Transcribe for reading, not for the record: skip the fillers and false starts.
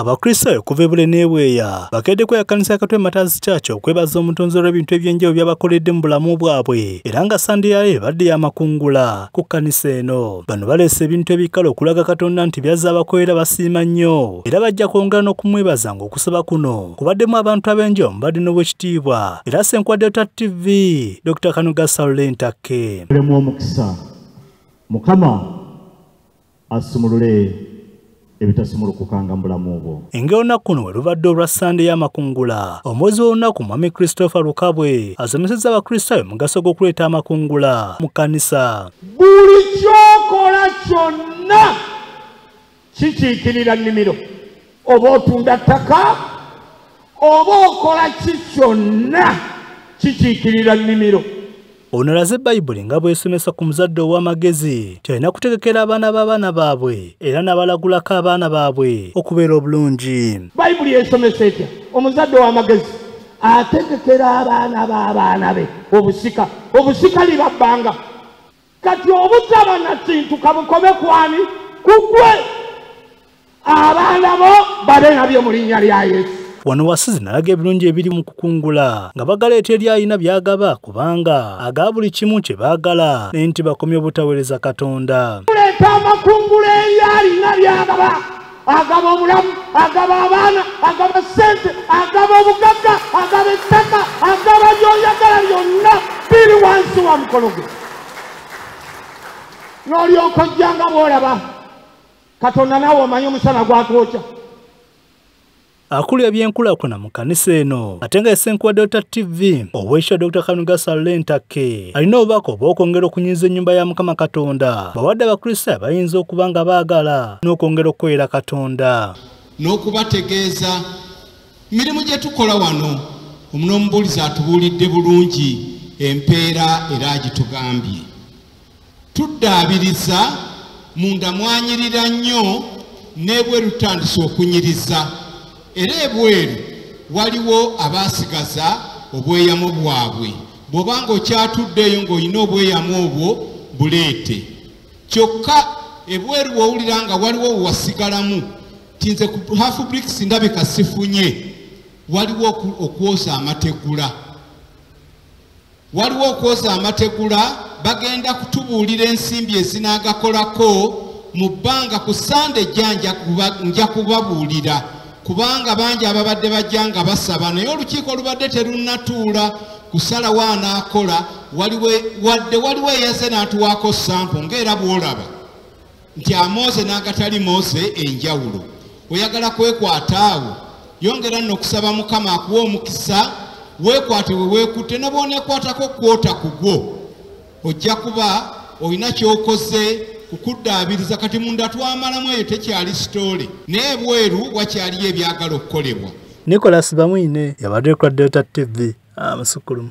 Abakristaayo okuva ebule n'ebweya bakedde kweyakkanisa Katwe Martyrs Church okwebaza omutonzi olw'ebintu eby'enjawulo by'abakoledde mu bulamu bwabwe era nga Sande yayo ebadde y'amakungula ku kkanisa eno. Bano baleese ebintu ebikala okulaga Katonda nti byazza abakolera basiima nnyo era bajja kwongera n'okumwebaza ng'okusaba kuno kubaddemu abantu ab'enjawulo mubadde n'obwekitiibwa era Ssenkulu wa Delta TV Dr. Kanuga Salule Ntakke. Omukisa Mukama asumulule ebitasumulukukanga mu bulamu bwo. Eng'olunaku kuno we lubadde olwa Sande y'amakungula, omwezi w'olunaku Mwami Christopher Lukabwe asomesezza Abakristaayo omugaso gw'okuleeta amakungula mu kkanisa. Buli ky'okola kyonna kikiikirira nnimiro, oba otunda ttaka oba okola ki kyonna kikiikirira nnimiro. Ono alaze Bayibuli nga bw'esomesa ku muzadde ow'amagezi nti alina kutegekera abaana b'abaana baabwe era n'abalagulako abaana baabwe okubeera obulungi. Bayibuli esomesa etya? Omuzadde ow'amagezi ategekera abaana b'abaana be obusika, obusika liba bbanga. Kati obutaba na kintu kabukome kwani kugwe, abaana bo babe nabyo mu linnya lya Yesu. Wano wasizi n'alaga ebirungi ebiri mu kukungula nga bagaleeta eri alina by'agaba kubanga agaba buli kimu kye baagala naye nti bakomye obutaweereza Katonda. Kuleeta amakungula eri alina by'agaba, agaba obulamu, agaba abaana, agaba ssente, agaba obugagga, agaba ettaka, agaba by'oyagala byonna biri wansi wa mukono gwe. N'olyoka ojja nga bw'olaba Katonda naawe omanyi omusana gwatwokya. Akulira ebyenkulaakulana mu kkanisa eno ate nga ye Ssenkulu wa Delta TV Oweekitiibwa Dr. Kanuga Salule Ntakke alina obubaka obw'okwongera okunyiiza ennyumba ya Mukama Katonda bawadde Abakristaayo bayinza okuba nga baagala n'okwongera okukolera Katonda. N'okubategeeza mirimu gye tukola wano, omunomubuulizi atubuulidde bulungi empeera era agitugambye. Tuddaabiriza munda mwanyirira nnyo n'ebweru tutandise okunyiriza. Era ebweru waliwo abaasigaza obweyamo bwabwe, bw'obanga okyatuddeeyo ng'olina obweyamo obwo buleete. Kyokka ebweru w'owulira nga waliwo wewasigalamu nti nze ku half bricks ndabika sifunye, waliwo okwoza amategula. Waliwo okwoza amategula, bagenda kutubuulira ensimbi ezinaagakolako mu bbanga ku Sande ejja nja kubabuulira. Kubanga bangi ababadde bajja nga basaba naye olukiiko olubadde terunnatuula kusalawo anaakola, wadde waliwo eyazze n'atuwaako sampo ng'era bw'olaba nti amooze n'agatali mooze enjawulo. Oyagala kwekwata awo, yongera nno okusaba Mukama akuwe omukisa, weekwate we weekutte ne bw'oneekwatako kwota ku gwo ojja kuba olina ky'okoze kukuddaabiriza. Kati munda twamalamu eyo tekyali sitoole, naye ebweru wakyaliyo ebyagala okukolebwa. Nicholas Bamwine yabadde ku Delta TV amasukulumu.